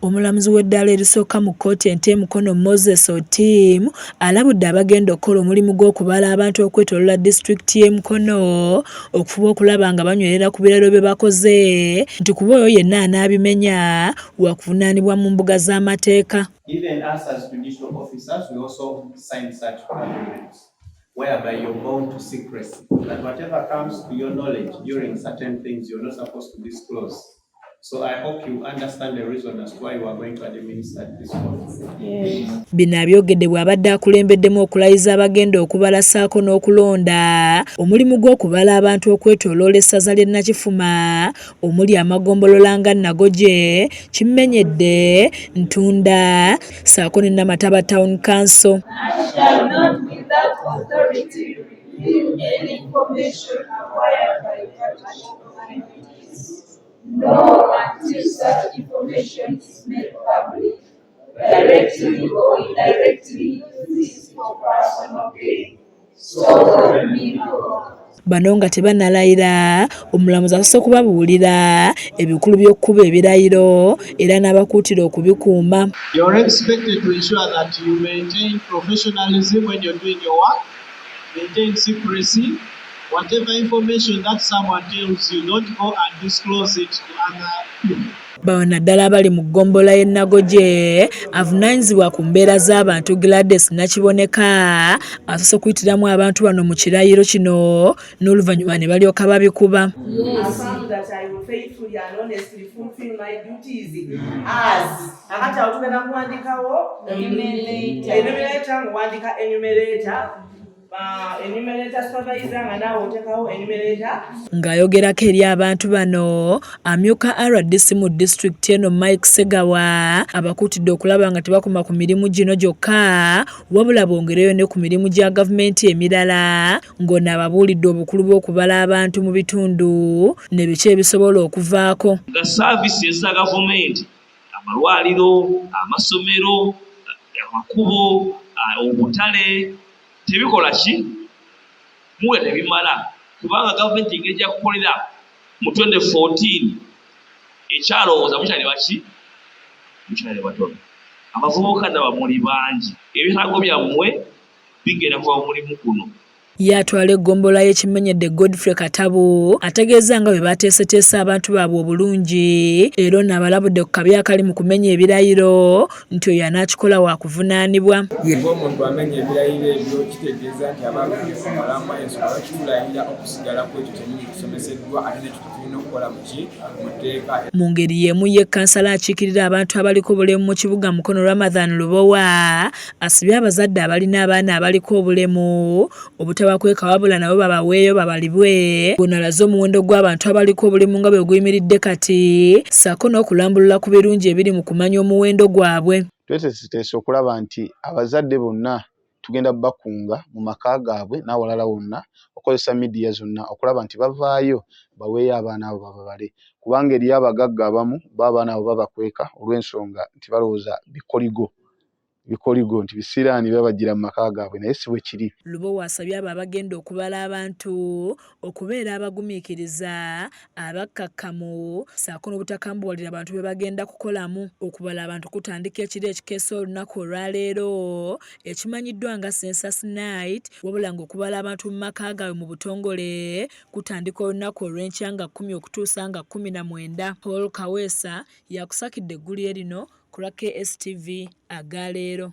Omulamuzi w'eddaala erisooka mu kkooti ento e Mukono Moses Otim alabudde abagenda okukola omulimu gw'okubala abantu okwetooloola disitulikiti y'e Mukono okufuba okulaba nga banywerera ku birayiro bye bakoze nti kuba oyo yenna anaabimenya wakuvunaanibwa mu mbuga z'amateeka. Even us as judicial officers, we also sign such agreements whereby you're bound to secrecy, that whatever comes to your knowledge during certain things, you're not supposed to disclose. So I hope you understand the reason as to why you are going to administer this oath. Bino abyogedde bw'abadde akulembeddemu okulayiza abagenda okubala ssaako n'okulonda omulimu gw'okubala abantu okwetooloola essaza ly'e Nakifuma omuli amagombolola nga Nagoje, Kimenyedde, Ntunda ssaako ne Namataba Town Council. I shall not without authority reveal any information acquired by virtue of my duties, nor until such information is made public, directly or indirectly, use it for personal gain. So help me God. Bano nga tebannalayira, omulamuzi asoose kubabuulira ebikulu by'okukuba ebirayiro era n'abakuutira okubikuuma. You're expected to ensure that you maintain professionalism when you're doing your work, maintain secrecy. Whatever information that someone tells you, don't go and disclose it to other people. Bano naddala abali mu ggombolola y'e Nagoje avunaanyizibwa ku mbeera z'abantu Gladys Nakiboneka asoose kuyitiramu abantu bano mu kirayiro kino n'oluvannyuma ne balyoka babikuba. Affirm that I will faithfully and honestly fulfill my duties as akati awo tugenda kuwandikawo enumerator ng'owandika enumerator enumerator supervisor nga naawe oteekawo enumerator. Ng'ayogerako eri abantu bano, amyuka RDC mu disitulikiti eno Mike Segawa abakuutidde okulaba nga tebakoma ku mirimu gino gyokka wabula bongereyo ne ku mirimu gya gavumenti emirala, ng'ono ababuulidde obukulu bw'okubala abantu mu bitundu ne biki ebisobola okuvaako. Nga saavisi eza gavumenti, amalwaliro, amasomero, amakubo, obutale tebikola ki muwe tebimala kubanga gavumenti engeri gyakukolera mu 2014 ekyalowooza mukyali baki mukyali batono, abavubuka ndaba muli bangi, ebyetaago byammwe bigenda kuva mu mulimu guno. Ye atwala eggombolola y'Ekimenyedde Godfrey Katabu ategeeza nga bwe bateeseteese abantu baabwe obulungi era ono abalabudde ku kabi akali mu kumenya ebirayiro nti oyo anaakikola waakuvunaanibwa. Ng'omuntu amenya ebirayiro ebyo kitegeeza nti aba avudde ku mulamwa, ensonga lwaki tulayira okusigala ku ekyo kyennyini tusomeseddwa ate nekyo tetulina okukola muki mu tteeka. Mu ngeri y'emu ye kansala akiikirira abantu abaliko obulemu mu kibuga Mukono Ramadhan Lubowa asibye abazadde abalina abaana abaliko obulemu obutabakweka wabula nabo babaweeyo babalibwe. Ono alaze omuwendo gw'abantu abaliko obulemu nga bwe guyimiridde kati ssaako n'okulambulula ku birungi ebiri mu kumanya omuwendo gwabwe. Tweteeseteese okulaba nti abazadde bonna tugenda bakunga mu maka gaabwe n'awalala wonna okukozesa midiya zonna okulaba nti bavaayo baweeyo abaana abo bababale, kubanga eriyo abagagga abamu bo abaana abo babakweka olw'ensonga nti balowooza bikoligo bikoligo nti bisiraani babajjira mu maka gaabwe, naye si bwe kiri. Lubowa asabye abo abagenda okubala abantu okubeera abagumiikiriza, abakkakkamu ssaako n'obutakambuwalira bantu be bagenda kukolamu. Okubala abantu kutandika ekiro ekikeesa olunaku olwaleero ekimanyiddwa nga Census Night, wabula ng'okubala abantu mu maka gaabwe mu butongole kutandika olunaku olw'enkya nga 10 okutuusa nga 19. Paul Kaweesa yakusakidde eggulire lino ku lwa KSTV agaleero.